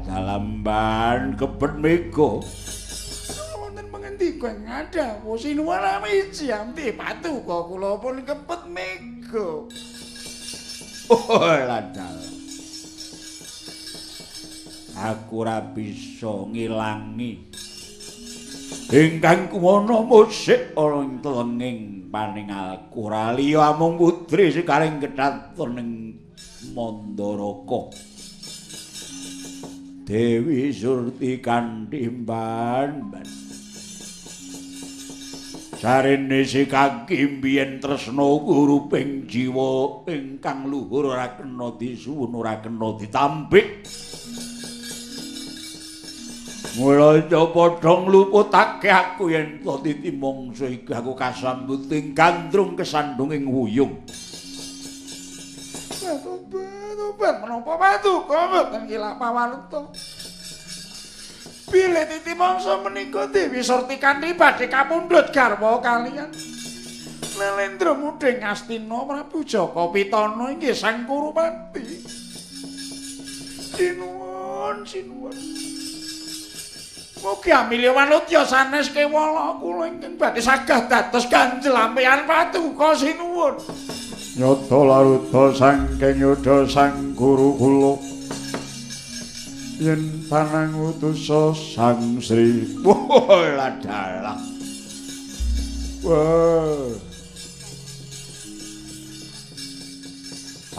Dalamban kepet mega. Wonten pangendika ing ngadhawuh sinuwun amiji amti patuko kula pun kepet mega. Oh, dalam. Aku ora bisa ngilangi ingkang kuwana musik ana ing telenging paningalku ora liya amung putri sekaring kedaton ing Mandaraka. Dewi Surti kanthi mban-mban. Sarene sikaki mbiyen tresna guruping jiwa ingkang luhur ora kena disuwun ora kena ditampik. Mula padha ngluputake aku yen to titi mangsa iki aku kasambuting gandrung kesandung ing wuyung. Tobat menapa patuko mboten kilap pawarta. Bilih titi mangsa menika Dewi Surti kanthi badhe kapundhut garwa kaliyan Nalendra mudhing Astina Prabu Jaka Pitana inggih Sang Kurupati. Sinuwun, sinuwun. Mugi amilya manudya sanes kewala kula ingkang badhe sagah dados ganjel ampeyan patuko sinuwun. Nyata laruta saking yuda sang guru kula yen panang utusa Sang Sri. Wah, dalah. Wah.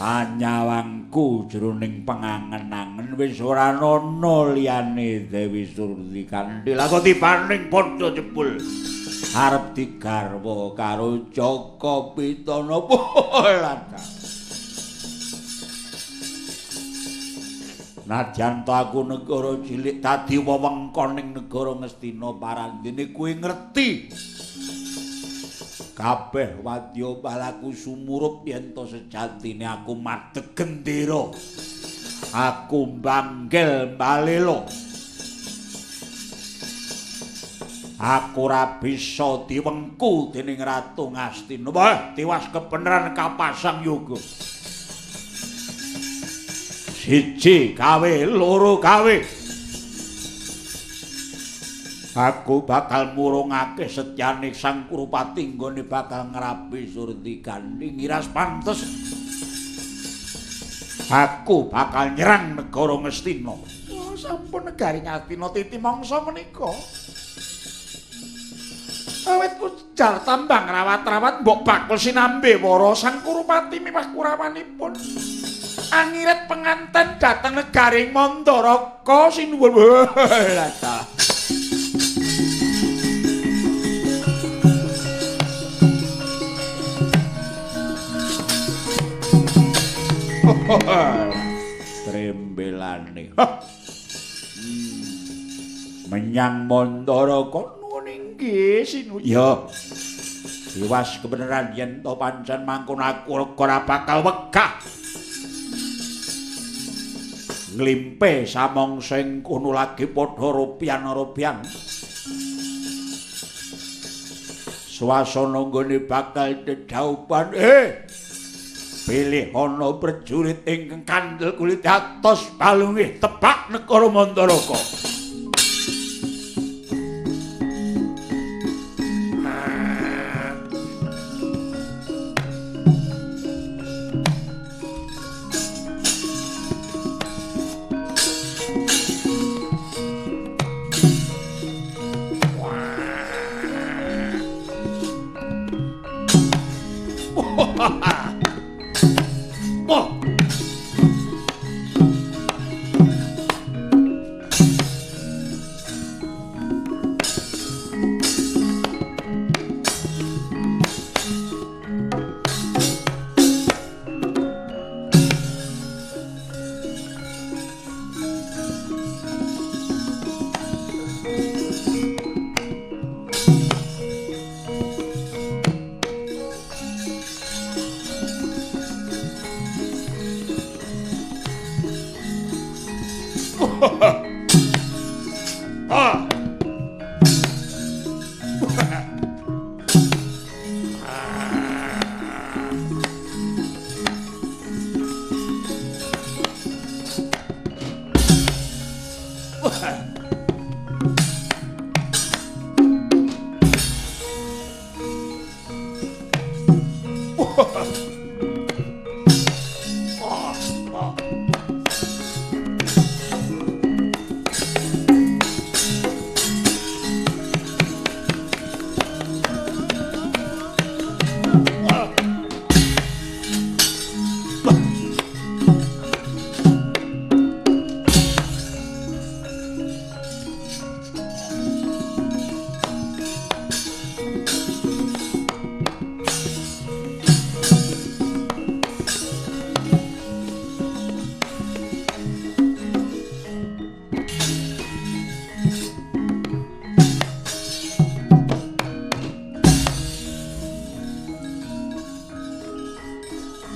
Panyawangku jroning pengangen-angen wis ora ana liyane Dewi Surti kanthi lakon tibaning padha jebul arep digarwa karo Jaka Pitana. Nadyan ta aku negara cilik dadi wewengkon ning negara Ngastina parandene kuwi ngerti kabeh wadya balaku sumurup yen to sejatine aku madeg gendera, aku mbanggel mbalela, aku ora bisa diwengku dening Ratu Ngastina. Wah, tiwas kebeneran kapasang yoga. Siji gawe, loro gawe. Aku bakal murungake setyane Sang Kurupati nggone bakal ngrabi Surti Kanthi ngiras pantes. Aku bakal nyerang negara Ngastina. Oh, sampun negari Ngastina titi mangsa menika. Awit ujar tambang rawat-rawat mbok bakul sinambe wara Sang Kurupati miwah kurawanipun. Angiret penganten dhateng negaring Mandaraka sinuwun. Wah, trembelane. Menyang Mandaraka nuwun inggih sinuwun. Ya. Tiwas kebenaran yen to pancen mangkono aku ora bakal wegah. Nglimpe samangsa ing kono lagi padha rupian-rupian. Swasana nggone bakal dedhaupan. Pilih ana prajurit ingkang kandel kulit atos balunge tepak negara Mandaraka.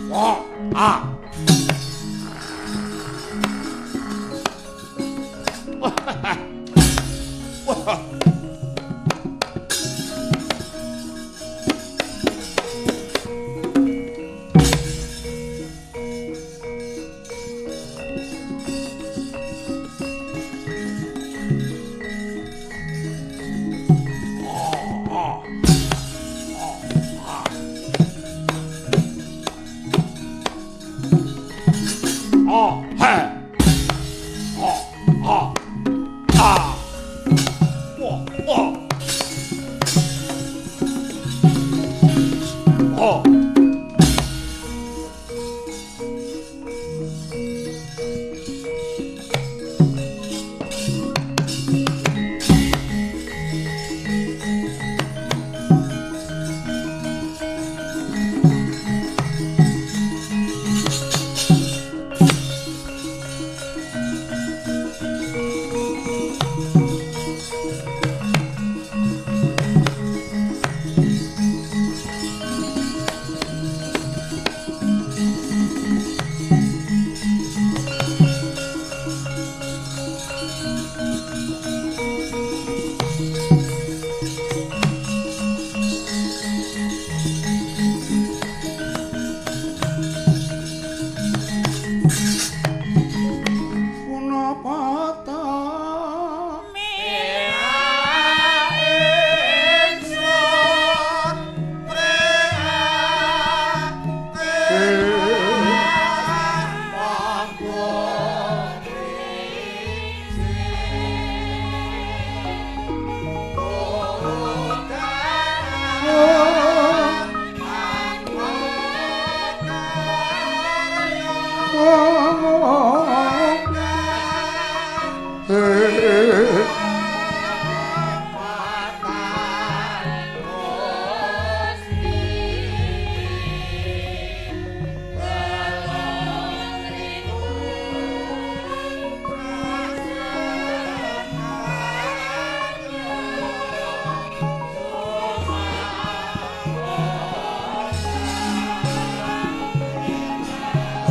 Wah, ah. Wah.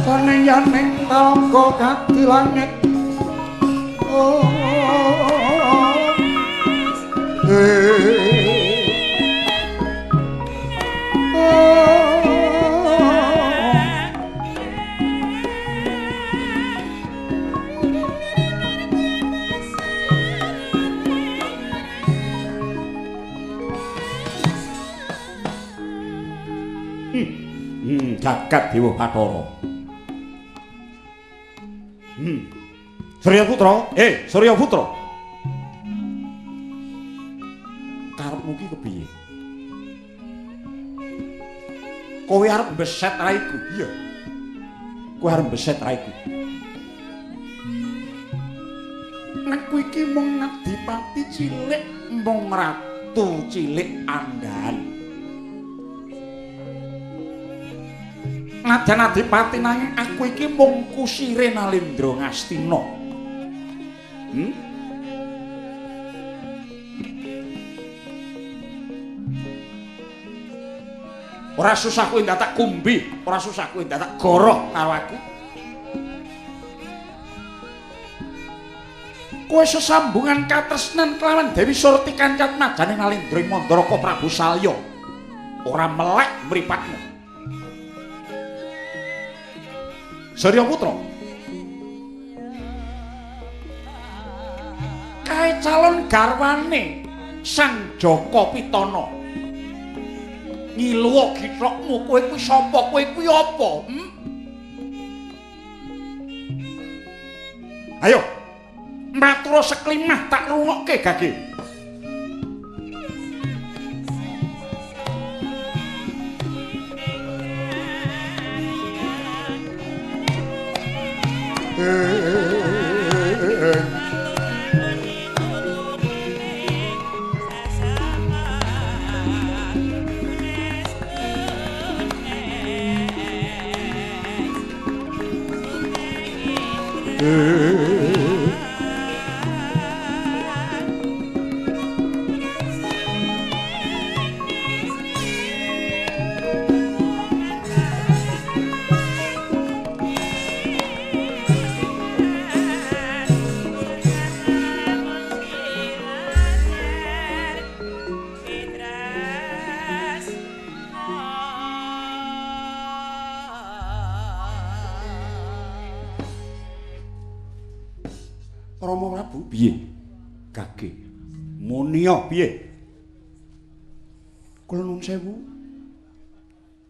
Saneyaning talaga kadi langit. Oh, Jagat Dewa Bathara. Surya Putra, Surya Putra. Karepmu ki kepiye? Kowe arep mbeset raiku? Iya. Kowe arep mbeset raiku. Nek kowe iki mung adipati cilik, mung ratu cilik andhan. Najan adipati nanging aku iki mung kusire Nalendra Ngastina. Ora susah kowe ndatak kumbi, ora susah kowe ndatak goroh karo aku. Kowe sesambungan katresnan kelawan Dewi Surti Kancatmajane Nalendra ing Mandaraka Prabu Salya. Ora melek mripatmu. Surya Putra. Kae calon garwane Sang Jaka Pitana. Ngiluwa githokmu, kowe kuwi sapa, kowe kuwi apa? Ayo, matur seklimah tak rungokke gage. Rama Prabu piye? Gage. Muniya piye? Kula nuwun sewu.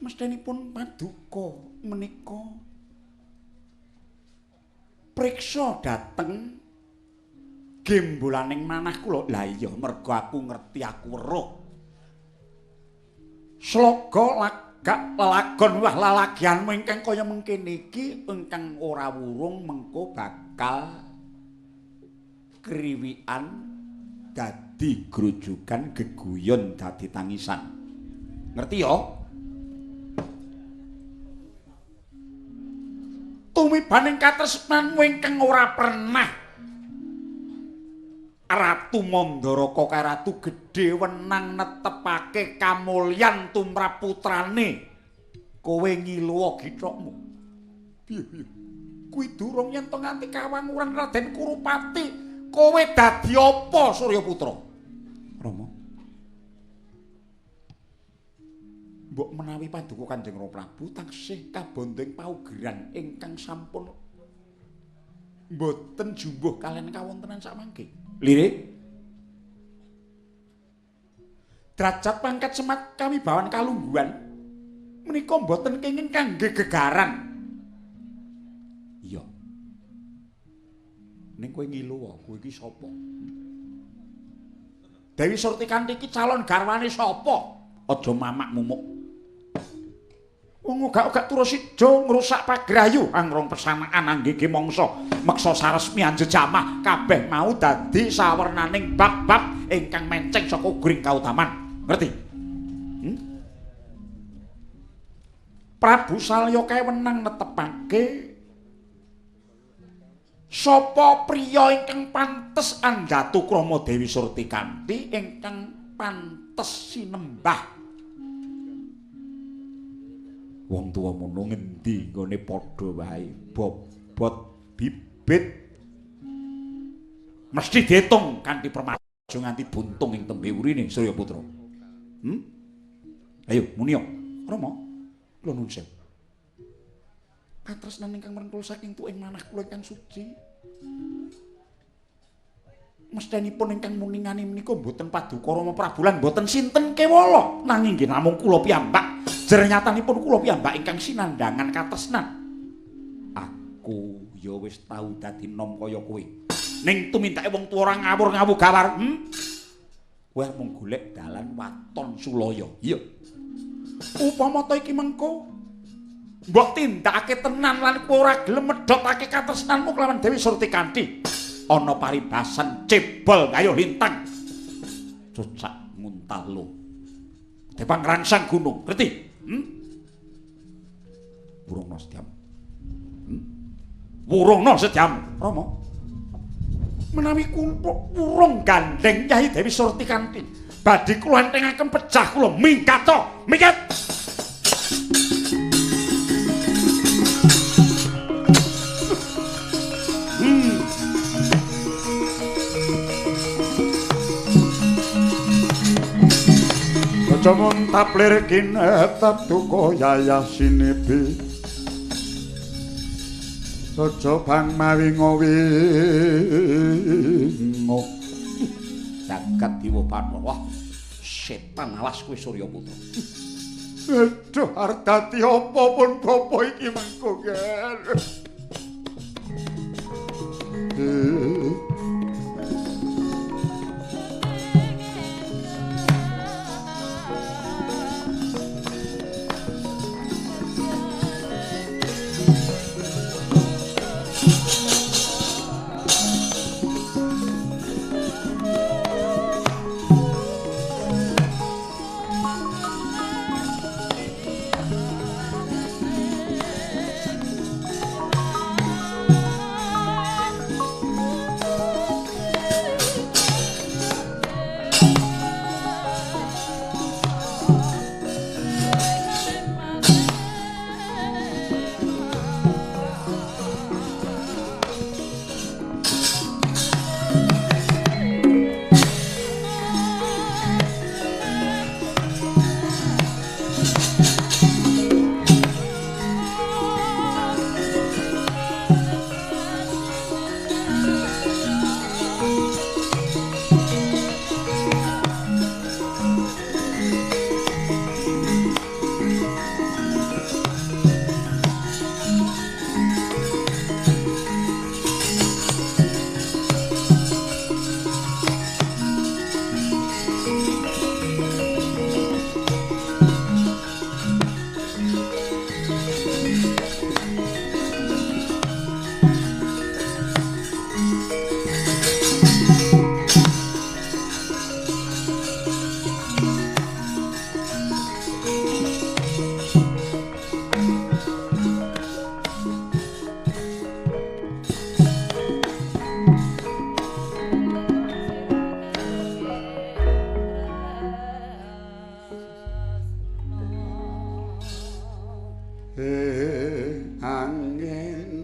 Mestinipun paduka menika priksa dhateng gembolaning manah kula. Lah iya, mergo aku ngerti, aku weruh. Sloga lagak lelagon wah lalagianmu ingkang kaya mengkene iki ingkang ora wurung mengko bakal kriwikan dadi grojogan geguyon dadi tangisan. Ngerti ya? Tumibaning katresnanmu ingkang ora pernah Ratu Mandaraka kae ratu gedhe wenang netepake kamulyan tumrap putrane. Kowe ngiluwa githokmu. Piye piye? Kuwi durung yen to nganti kawanguran Raden Kurupati, kowe dadi apa Suryaputra? Rama. Mbok menawi paduka Kanjeng Rama Prabu taksih kabondheng paugeran ingkang sampun mboten jumbuh kalian kawontenan samangke. Lirik. Derajat pangkat semat kawibawan kalungguhan menika mboten kenging kangge gegaran. Iya. Ning kowe ngiluwa, kowe iki sapa? Dewi Surtikanti iki calon garwane sapa? Aja mamak mumuk. Wong ogak-ogak Turasija ngrusak pagrayu angrong pesanaan anggege mangsa meksa saresmi anjejamah kabeh mau dadi sawernaning bab-bab ingkang menceng saka ugring kautaman. Ngerti? Hmm? Prabu Salya kae wenang netepake sapa priya ingkang pantes anjatu krama Dewi Surtikanti ingkang pantes sinembah. Wong tuwa mono ngendi nggone padha wae bobot bibit mesti diitung kanthi permata aja nganti buntung ing tembe urine Suryaputra. Hmm? Ayo muniya. Rama, kula nuwun sewu. Katresnan ingkang mrengkul saking tuwing manah kula ingkang suci. Mestinipun ingkang muningani menika mboten paduka Rama Prabu lan mboten sinten kewala, nanging nggih namung kula piyambak. Jernyatanipun kula piyambak ingkang sinandhangan katresnan. Aku ya wis tau dadi nom kaya kowe. Ning tumindake wong tuwa ora ngawur-ngawur gawar. Hmm? Kowe mung golek dalan waton sulaya. Iya. Upama ta iki mengko mbok tindakake tenan lan kowe ora gelem medhotake katresnanmu kelawan Dewi Surtikanti. Ana paribasan cebol gayuh lintang. Cocak nguntal lo. Depang rangsang gunung, ngerti? Hmm? Wurungna setiamu. Hmm? Wurungna setiamu, Rama. Menawi kula wurung gandeng Kyai Dewi Surtikanti, badhe kula entengaken pecah kula minggat to, minggat. Aja taplir kinetep duka yayah sinibi. Aja bang mawi ngowingo. Jagat Dewa Bathara. Wah, setan alas kowe Suryaputra. Aduh, arep dadi apa pun bapa iki mengko, Ger. Angin angin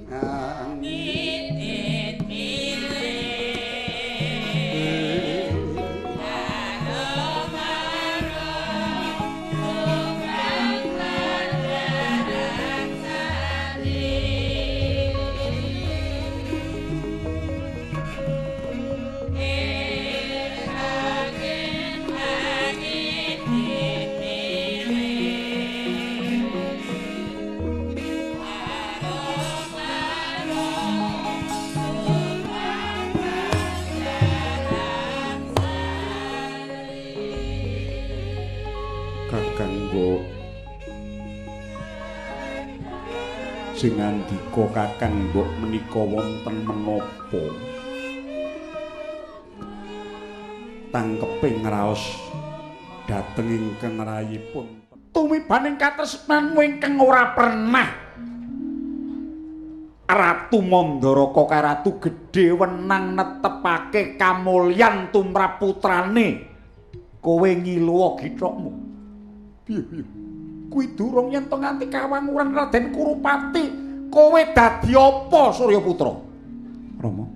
sing ngandika Kakang mbok menika wonten menapa tangkeping raos dhateng ingkang rayipun tumibaning katresnanmu ingkang ora pernah Ratu Mandaraka kae ratu gedhe wenang netepake kamulyan tumrap putrane kowe ngiluwa githokmu piye piye kuwi durung yen to nganti kawanguran Raden Kurupati kowe dadi apa Suryaputra? Rama,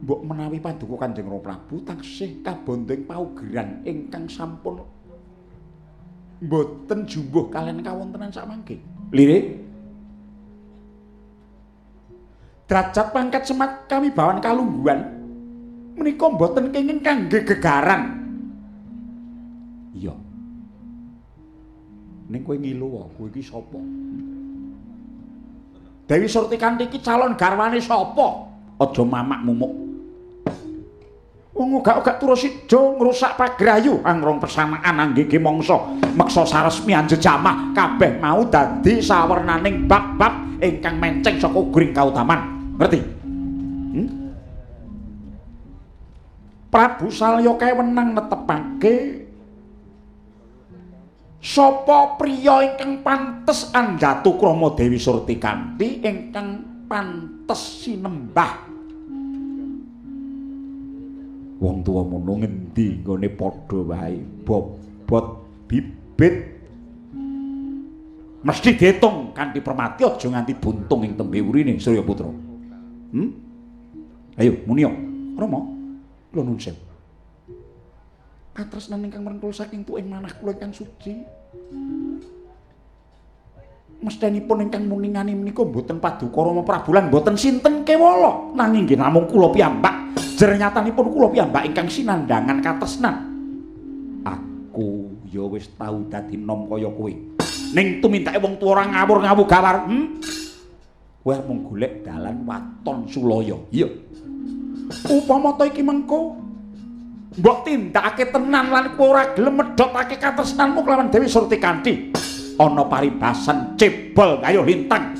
mbok menawi paduka Kanjeng Rama Prabu taksih kabondheng paugeran ingkang sampun mboten jumbuh kalian kawontenan samangke. Lirik derajat pangkat semat kawibawan kalungguhan menika mboten kenging kangge gegaran. Iya. Ning kowe ngilu, kowe iki sapa? Dewi Surtikanti iki calon garwane sapa? Aja mamak mumuk. Wong ogak-ogak turu sida ngrusak pagrayu angrong persamaan anggege mangsa meksa saresmi anjejamah kabeh mau dadi sawernaning bab-bab ingkang menceng saka uguring kautaman. Ngerti? Hmm? Prabu Salya kae wenang netepake sapa priya ingkang pantes anjatu krama Dewi Surtikanti ingkang pantes sinembah. Wong tuwa mono ngendi nggone padha wae bobot bibit mesti diitung kanthi permati aja nganti buntung ing tembe urine Suryaputra. Hmm? Ayo muniya Rama, kula nuwun sewu. Katresnan ingkang merengkul saking tuwin manah kula ingkang suci. Mesthenipun ingkang muningani menika mboten paduka Rama Prabu lan mboten sinten kewala, nanging nggih namung kula piyambak. Jernyatanipun kula piyambak ingkang sinandhangan katresnan. Aku ya wis tau dadi nom kaya kowe. Ning tumindake wong tuwa ora ngawur-ngawur gawar. Hmm? Kowe mung golek dalan waton sulaya. Iya. Upama ta iki mengko mbok tindakake tenan lan kowe ora gelem medhotake katresnanmu kelawan Dewi Surtikanti. Ana paribasan cebol kaya lintang.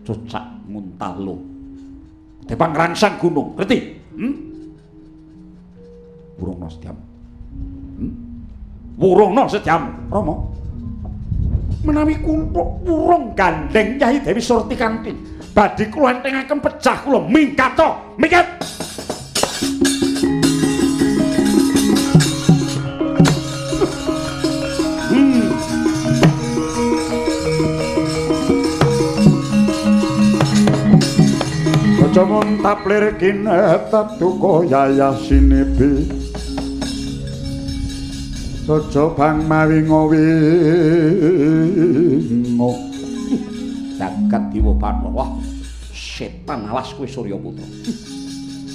Cocak nguntal lo. Depang rangsang gunung, ngerti? Hmm? Wurungna sediamu. Hmm? Wurungna sediamu, Rama. Menawi kula wurung gandeng Kyai Dewi Surtikanti, badhe kula entengaken pecah kula minggat to, minggat. Aja mun taplir kinetep duka yayah sinibi. Aja bang mawi ngowingo. Jagat Dewa Bathara. Setan alas kowe Suryaputra.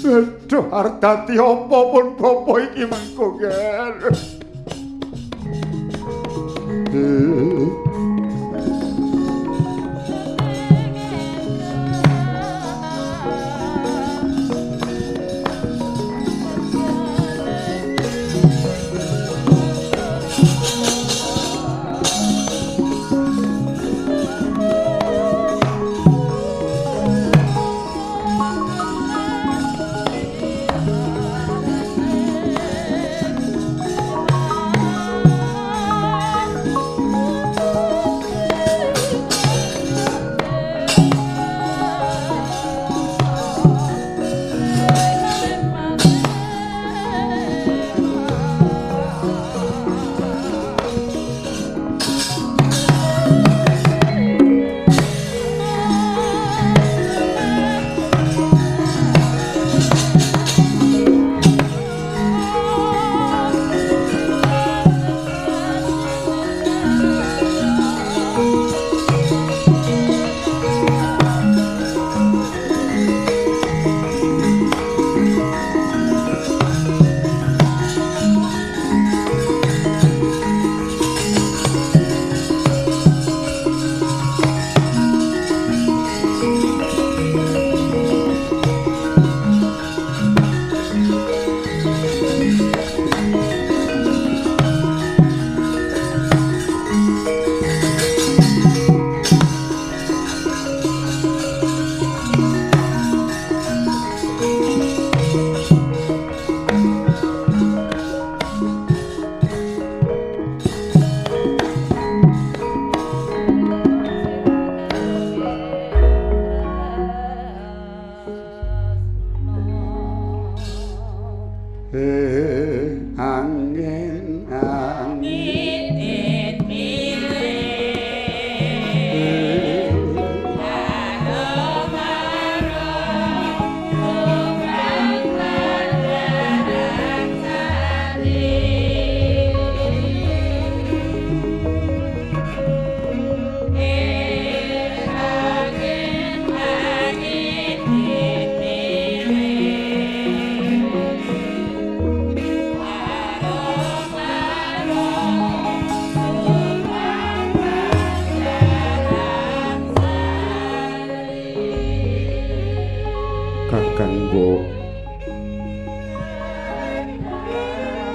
Aduh, arep dadi apa pun bapa iki mengko, Ger.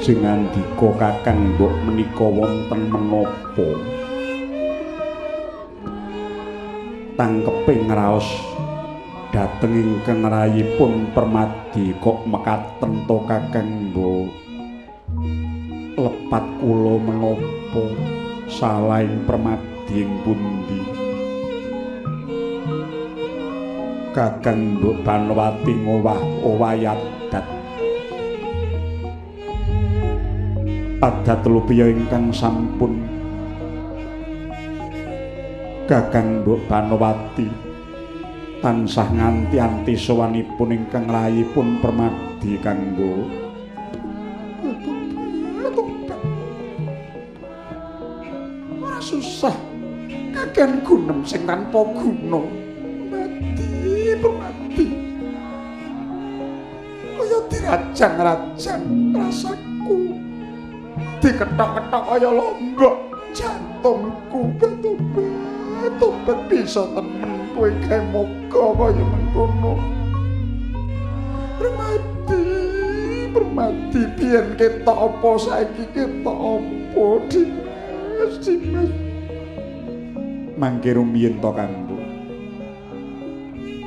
Jengandika Kakang mbok menika wonten menapa? Tangkeping raos dhateng ingkang rayipun Permadi kok mekaten to Kakang mbok? Lepat kula menapa salahing Permadi ing pundi? Kakang mbok Banowati ngowah-owahi adat. Adat lupiya ingkang sampun Kakang mbok Banowati tansah nganti-anti sowanipun ingkang rayipun Permadi kanggo. Ora susah kakean gunem sing tanpa guna. Mati Permadi kaya dirajang-rajang rasaku, diketok-ketok kaya lombok jantungku. Tobat bisa temen kowe gawe moga kaya mengkono. Permadi, Permadi biyen ketok apa saiki ketok apa Dimas, Dimas. Mangke rumiyin to Kanggo.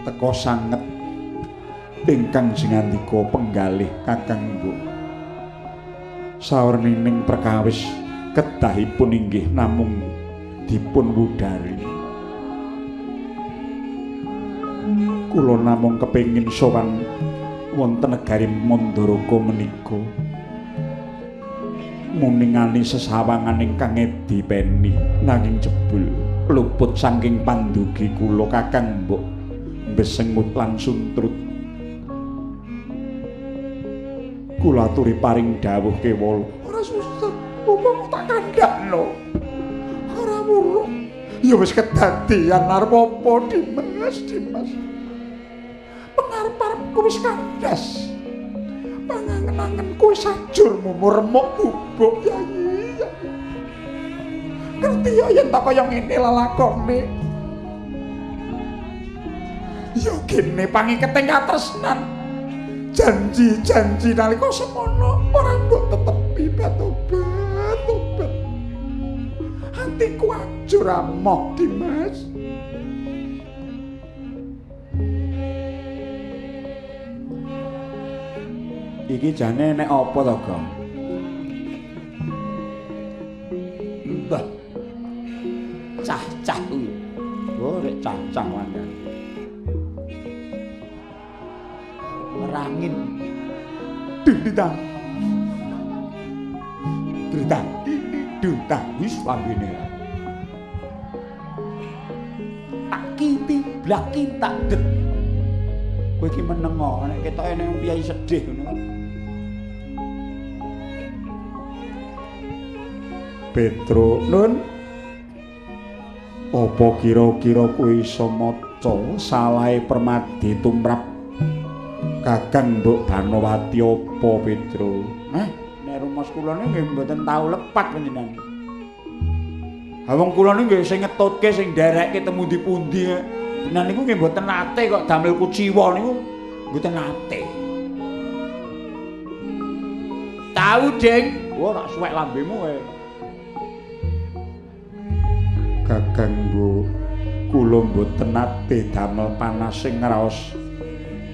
Teka sanget ingkang singandika penggalih Kakang mbok. Saur nining perkawis kedahipun inggih namung dipun wudari. Kula namung kepengin sowan wonten negari Mandaraka menika. Muningani sesawangan ingkang edi peni nanging jebul luput saking pandugi kula Kakang mbok mbesengut lan suntrut. Kula aturi paring dawuh kewala. Ora susah, umpama tak kandhakno. Ora wurung. Ya wis kedadian arep apa Dimas, Dimas. Pengarep-arepku wis kandas. Pangangen-angenku wis ajur mumur remuk bubuk yai. Ngerti ya yen tak kaya ngene lelakone. Ya gene pangiketing katresnan. Janji-janji nalika semono ora mbok tetepi batobat, tobat. Hatiku ajur amoh Dimas. Iki jane nek apa to, Gong? Mbah. Cah-cah kuwi. Oh, rek cah-cah wandane. Merangin. Dindang. Dindang. Dindang wis lambene. Tak kiti blaki tak det. Kowe iki meneng kok nek ketoke nek piyai sedih ngono. Petro Nun, apa kira-kira kowe iso maca salahe Permadi tumrap Kakang mbok Banowati apa Petro? Heh, nek rumus kula niki nggih mboten tau lepat panjenengan. Ha wong kula niki nggih sing ngetutke sing nderekke temu ndi-pundi. Benan niku nggih mboten nate kok damel kuciwa niku mboten nate. Tahu, Ding. Wah, tak suwek lambemu kowe. Kakang mbok kula mboten nate damel panas sing ngraos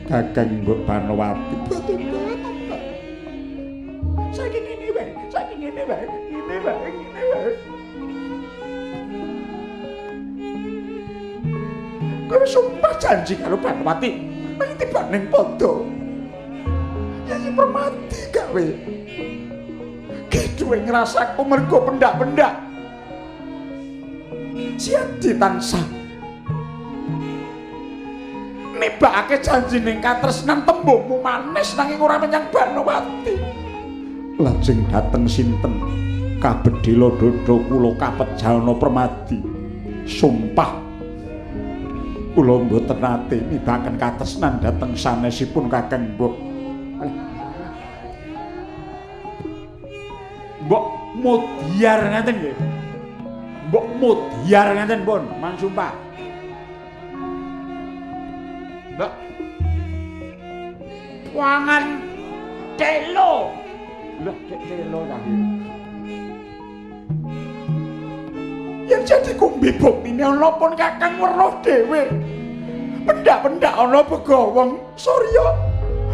Kakang mbok Banowati. Batobat. Saiki ngene wae, saiki ngene wae, ngene wae, ngene wae. Kowe sumpah janji karo Banowati, nanging tibaning padha. Yayi Permadi gawe. Kiduwe ngrasaku mergo pendak-pendak. Siadi tansah nibakake janjining katresnan tembungmu manis nanging ora menyang Banowati. Lajeng dhateng sinten kabedhela dada kula kapejana Permadi. Sumpah kula mboten nate nibaken katresnan dhateng sanesipun Kakang mbok. Mbok mudyar ngaten nggih. Mbok mudyar ngaten pun, man sumpah. Mbok wangan telo. Lah cek telo ta. Yen jadi kumbi buktine ana pun Kakang weruh dhewe. Pendak-pendak ana begawong Surya.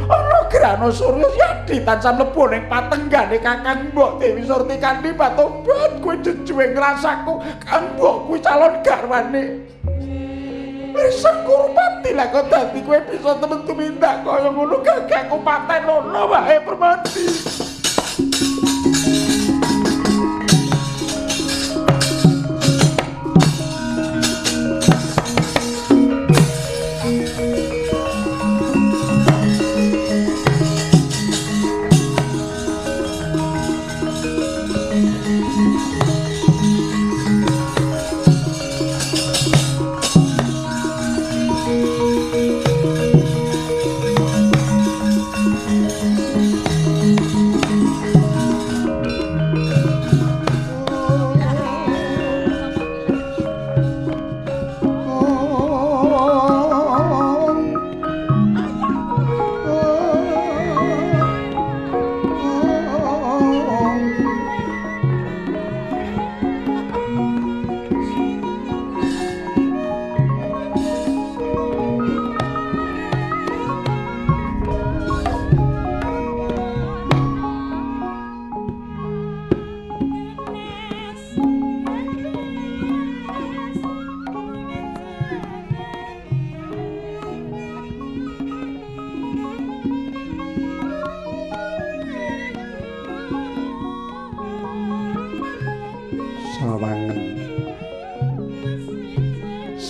Ana grana Surya Yadi tansah mlebu ning patenggane Kakang Mbok Dewi Surti kanthi patobat kuwi jejuwe ngrasaku Kang Mbok kuwi calon garwane. Wis Kurupati lah kok dadi kowe bisa temen tumindak kaya ngono gagangku paten ono wae Permati.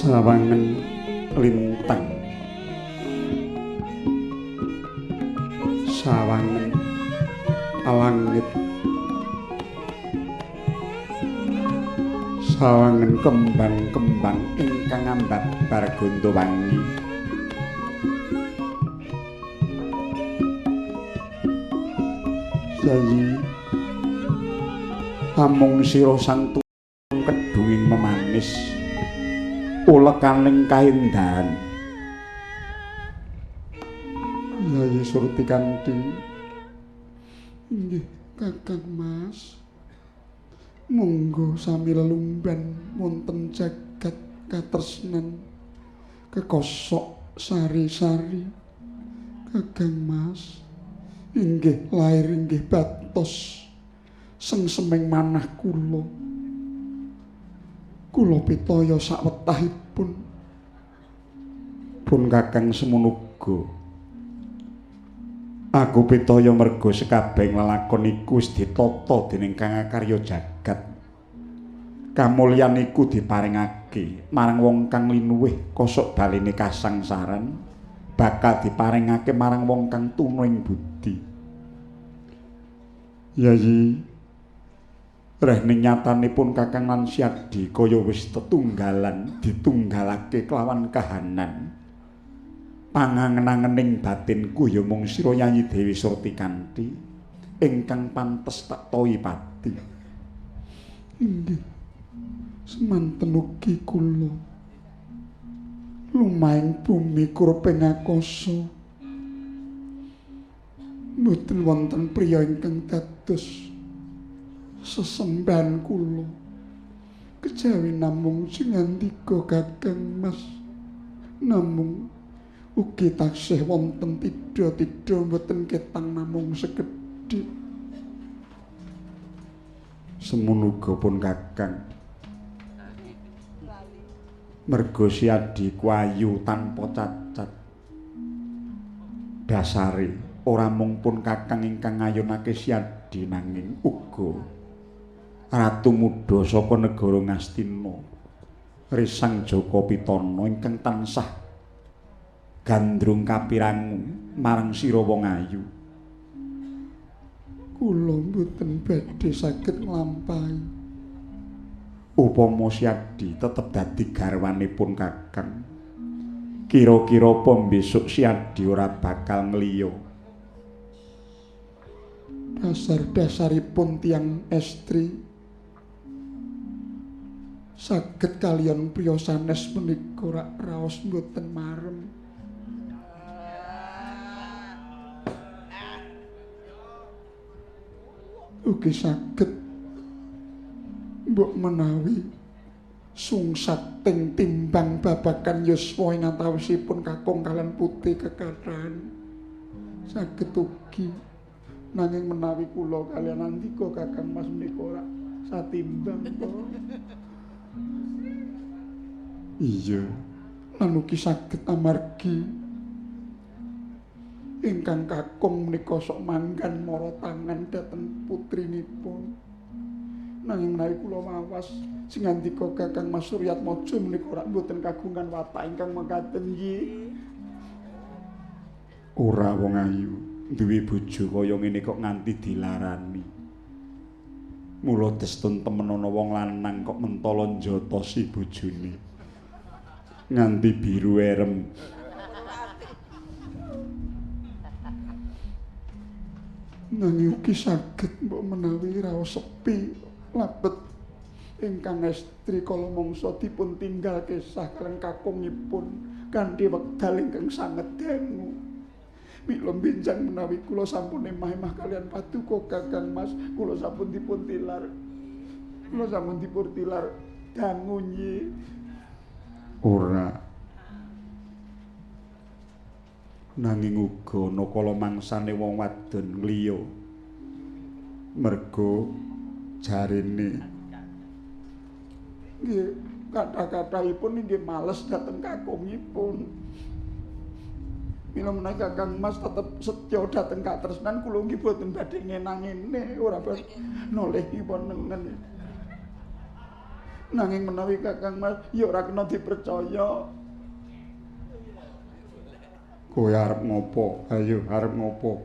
Sawangen lintang, sawangen langit, sawangen kembang-kembang ingkang ambabar ganda wangi. Yayi amung sira sang kedunging memanis ulekaning kaendahan. Yayi Surti Kanthi, inggih Kakang Mas, monggo sami lelumban wonten jagat katresnan kekosok sari-sari. Kakang Mas, inggih lair inggih batos sengseming manah kula. Kula pitaya sakwetahipun. Pun Kakang semono uga. Aku pitaya merga sekabehing lelakon iku wis ditata dening Kang Akarya jagat. Kamulyan iku diparingake marang wong kang linuwih kosok baline kasangsaran, bakal diparingake marang wong kang tuna ing budi. Yayi, rehning nyatanipun Kakang lan Syadi kaya wis tetunggalan ditunggalake kelawan kahanan. Pangangen-angening batinku ya mung sira Yayi Dewi Surti Kanthi ingkang pantes tak toyi pati. Inggih, semanten ugi kula. Lumahing bumi kurping akasa mboten wonten priya ingkang dados sesembahan kula kejawi namung singandika Kakang Mas. Namung ugi taksih wonten tidha-tidha mboten ketang namung sekedhik. Semono uga pun Kakang, merga Syadi ku ayu tanpa cacat. Dasare ora mung pun Kakang ingkang ngayunake Syadi nanging uga Ratu Muda saka negara Ngastina Risang Jaka Pitana ingkang tansah gandrung kapirangu marang sira wong ayu. Kula mboten badhe saged nglampahi. Upama Syadi tetep dadi garwanipun Kakang, kira-kira apa besok Syadi ora bakal ngliya. Dasar-dasaripun tiyang estri saged kaliyan priya sanes menika rak raos mboten marem. Ugi saged mbok menawi sungsat ting timbang babagan yuswa ing antawisipun kakung kaliyan putri kekathahan. Saged ugi nanging menawi kula kaliyan Andika Kakang Mas menika ora satimbang to. Iya, lan ugi saged amargi ingkang kakung menika sok manggan mara tangan dhateng putrinipun. Nanging menawi kula mawas sing Andika Kakang Mas Suryatmaja menika ora mboten kagungan watak ingkang mekaten nggih. Ora wong ayu duwe bojo kaya ngene kok nganti dilarani. Mula destun temen ana wong lanang kok mentala njotosi bojone. Nganti biru erem. Nanging ugi saged mbok menawi raos sepi labet ingkang estri kala mangsa dipun tinggal kesah kaliyan kakungipun kanthi wekdal ingkang sanget dangu. Mila benjang menawi kula sampun emah-emah kaliyan paduka Kakang Mas, kula sampun dipun tilar. Kula sampun dipun tilar dangu nggih. Ora. Nanging uga ana kala mangsane wong wadon ngliya. Mergo jarene nggih kathah-kathahipun nggih males dhateng kakungipun. Mila menawi Kakang Mas tetep setya dhateng katresnan kula nggih boten badhe ngenang-ngene ora badhe noleh kiwa nengen. Nanging menawi Kakang Mas ya ora kena dipercaya. Kowe arep ngopo? Ayo arep ngopo?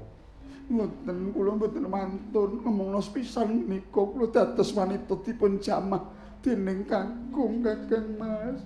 Mboten, kula mboten mantun ngomongno sepisan menika kula dados wanita dipun jamah dening kakung Kakang Mas.